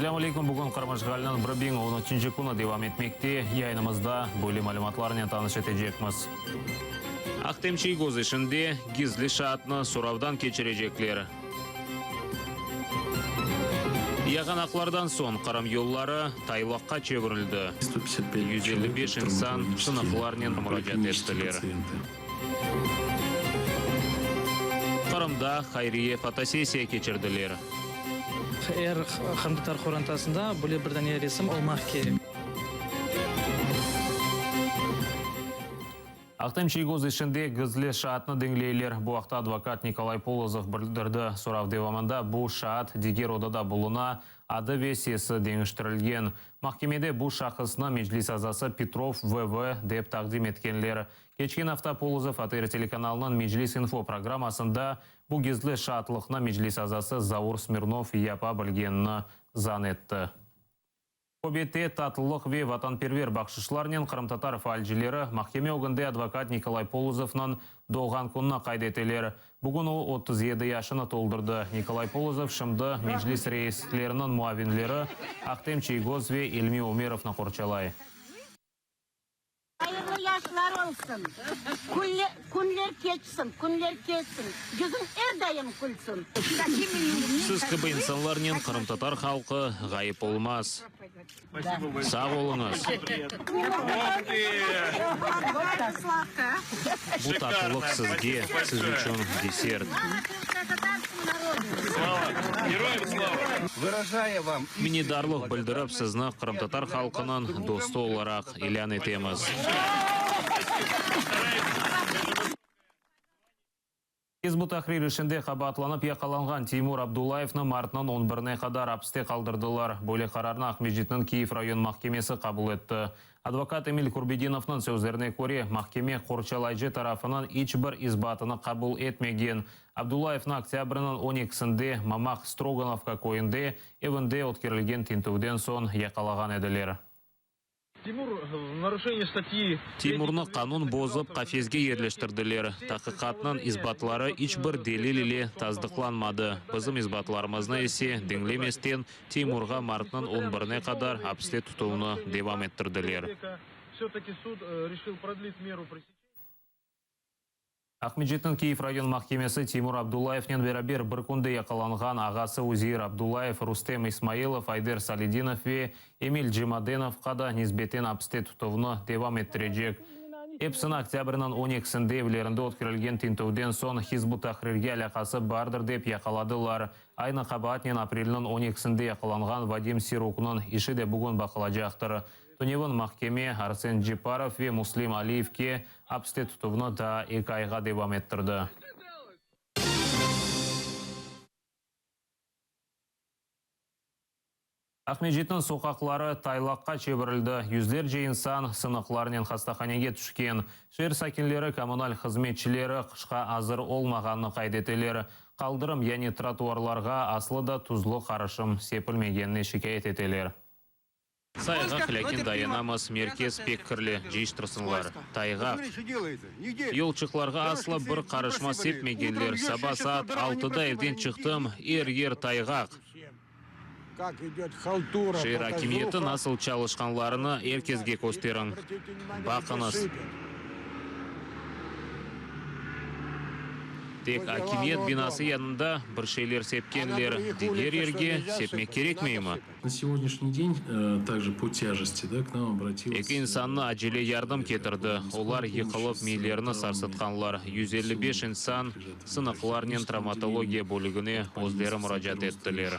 Selâm aleyküm, bugün Qırım işğaliniñ 1013-nci künü devam etmekte. Yayınımızda böyle malümatlarnen tanış etecekmiz. Ahtem Çiygoz işinde gizli şaatnı soravdan keçirecekler. Yağanaqlardan soñ Qırım yolları taylaqqa çevirildi. 155 insan sınıqlarnen muracaat ettiler. Qırımda hayriye fotosessiya keçirdiler. Er qırımtatar qorantasında böyle bir dane resim olmaq kerek. Ahtem Çiygoz işinde gizli şaatnı diñleyler. Bu aqta advokat Nikolay Polozov bildirdi. Sorav devamında bu şaat diger odada buluna, adı ve sesi deñiştirilgen. Mahkemede bu şahısnı Meclis azası Petrov VV. dep taqdim etkenler. Keçken afta Polozov ATR telekanalınıñ Meclis-info programmasında bu gizli şaatlıqnı Meclis azası Zaur Smirnov yapa bilgenini zan etti. Köbete, tatlılıq ve vatanperver bahşışlarnen qırımtatar faalcileri mahkeme ögünde advokat Nikolay Polozovnıñ doğğan kününi qayd eteler. Bugün o, 37 yaşını toldurdı. Nikolay Polozov şimdi Meclis reisleriniñ muavinleri Ahtem Çiygoz ve İlmi Umerovnı qorçalay. Hayırlı yaşlar olsun, künler keçsin, künler keçsin, yüzüñ er daim külsün. Siz kibi insanlarnen qırımtatar halqı ğayıp olmaz. Sağ oluñız! Bu tatlılıq sizge, siz içün desert. Minnetdarlıq bildirip, sizni qırımtatar halqınıñ dostu olaraq ilân etemiz. Hizb ut-Tahrir işinde qabaatlanıp yaqalanğan Teymur Abdullayevni martnıñ on birine qadar apiste qaldırdılar. Böyle qararnı Aqmescitniñ Kiyev rayon mahkemesi qabul etti. Advokat Emil Kurbedinovnıñ sözlerine köre, mahkeme qorçalayıcı tarafınıñ iç bir isbatını qabul etmegen. Abdullayevni oktâbrniñ on ekisinde Mamaq, Strogonovka, köyünde evinde ötkerilgen tintüvden soñ yaqalağan ediler. Timurnı qanun bozıp qafesge yerleştirdiler. Taqiqatnıñ isbatları iç bir delil ile tasdıqlanmadı. Bizim isbatlarımıznı ise diñlemesten, Timurğa martnıñ on birine qadar apiste tutuvnı devam ettirdiler. Aqmescitniñ Kiyev rayon mahkemesi Timur Abdullayevnen beraber bir künde yaqalanğan ağası Uzeir Abdullayev, Rustem İsmailov, Ayder Saledinov ve Emil Cemadenovqa da nisbeten apiste tutuvnı devam ettirecek. Episini oktâbrniñ on ekisinde evlerinde ötkerilgen tintüvden soñ Hizb ut-Tahrirge alâqası bardır dep yaqaladılar. Aynı qabaatnen aprelniñ on ekisinde yaqalanğan Vadim Siruknıñ işi de bugün baqılacaqtır. Tünevin mahkeme Arsen Ceparov ve Muslim Aliyevke apiste tutuvnı daa eki ayğa devam ettirdi. Aqmescitniñ soqaqları taylaqqa çevirildi, yüzlerce insan sınıqlarnen hastahanege tüşken. Şeer sakinleri kommunal hızmetçileri qışqa azır olmağanını qayd eteler. Qaldırım, yani trotuarlarğa aslı da tuzlu qarışım sepilmegenine şikâyet eteler. Sayğaq, lâkin dayanamız, merkez pek kirli, cıyıştırsınlar. Tayğaq. Yolçıqlarğa asla bir qarışma sepmegenler, saba saat altıda evden çıqtım, er yer tayğaq. Şeer akimiyeti nasıl çalışqanlarını er kesge kösteriñ. Baqıñız. Tek akimiyet binası yanında bir şeyler sepkenler, diger yerge sepmek kerekmeymi? Eki insannı acele yardım ketirdi, olar yıqılıp miylerini sarsıtqanlar. 155 insan sınıqlarnen travmatologiya bölügine özleri muracaat ettiler.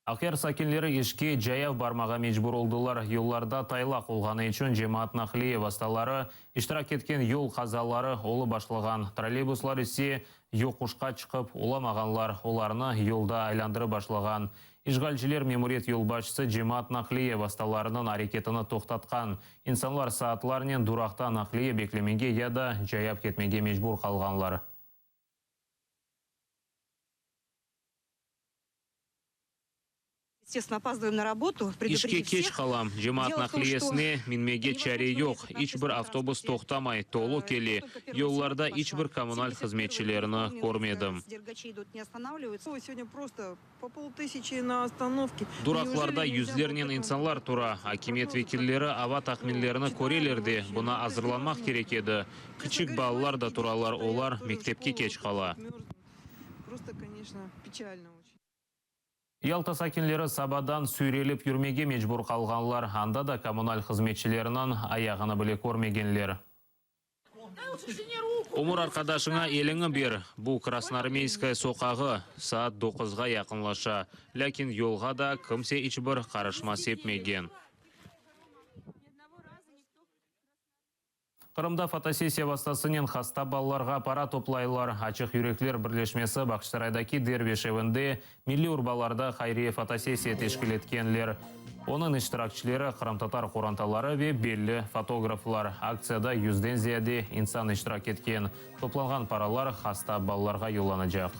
Aqyar sakinleri işke cayav barmağa mecbur oldılar. Yollarda taylaq olğanı içün cemaat naqliye vastaları iştirak etken yol qazaları olıp başlağan, trolleybuslar ise yoquşqa çıqıp olamağanlar, olarnı yolda aylandırıp başlağan. İşğalciler memuriyet yolbaşçısı cemaat naqliye vastalarınıñ areketini toqtatqan. İnsanlar saatlarnen duraqta naqliye beklemege ya da cayav ketmege mecbur qalğanlar. İşke keç qalam, cemaat naqliyesine minmege çare yoq, iç bir avtobus toqtamay, tolu kele, yollarda iç bir kommunal hızmetçilerini körmedim. Duraqlarda yüzlernen insanlar tura, akimiyet vekilleri ava tahminlerini köreler de, buña azırlanmaq kerek edi. Kiçik balalar da turalar, olar mektepke keç qala. Yalta sakinleri sabadan süyrelip yürmege mecbur qalğanlar, anda da kommunal hızmetçileriniñ ayağını bile körmegenler. Ömür arqadaşıña eliñi ber. Bu Krasnoarmeyskaya soqağı, saat doquzğa yaqınlaşa, lâkin yolğa da kimse iç bir qarışma sepmegen. Qırımda fotosessiya vastasınen hasta balalarğa para toplaylar. Açıq yürekler birleşmesi Bağçasaraydaki Derviş evinde milliy urbalarda hayriye fotosessiya teşkil etkenler. Onıñ iştirakçileri, qırımtatar qorantaları ve belli fotograflar. Aktsiyada yüzden ziyade insan iştirak etken. Toplanğan paralar hasta balalarğa yollanacaq.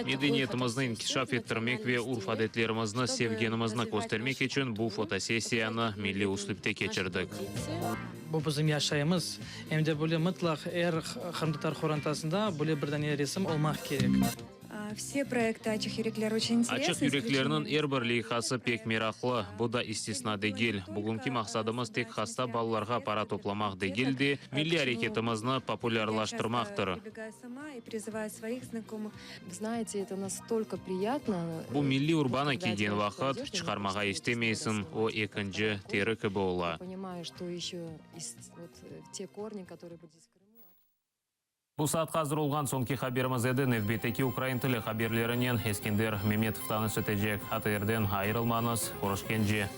Medeniyetimizni inkişaf ettirmek ve urf-adetlerimizni sevgenimizni köstermek içün bu fotosessiyanı milliy üslüpte keçirdik. Bu bizim yaşayımız. Em de böyle mıtlaq er qırımtatar qorantasında böyle bir dane resim olmaq kerek. Açıq yüreklerniñ er bir leyhası pek meraqlı, bu da istisna degil. Bugünki maqsadımız tek hasta balalarğa para toplamaq degil de, milliy areketimizni populârlaştırmaqtır. Bu milliy urbanı kiygen vaqıt, çıqarmağa istemeysiñ, o ekinci teri kibi ola. Bu saatqa azır olğan soñki haberimiz edi. Nevbetteki ukrain tili haberlerinen Eskender Memetov tanış etecek. ATRden ayırılmañız. Körüşkence.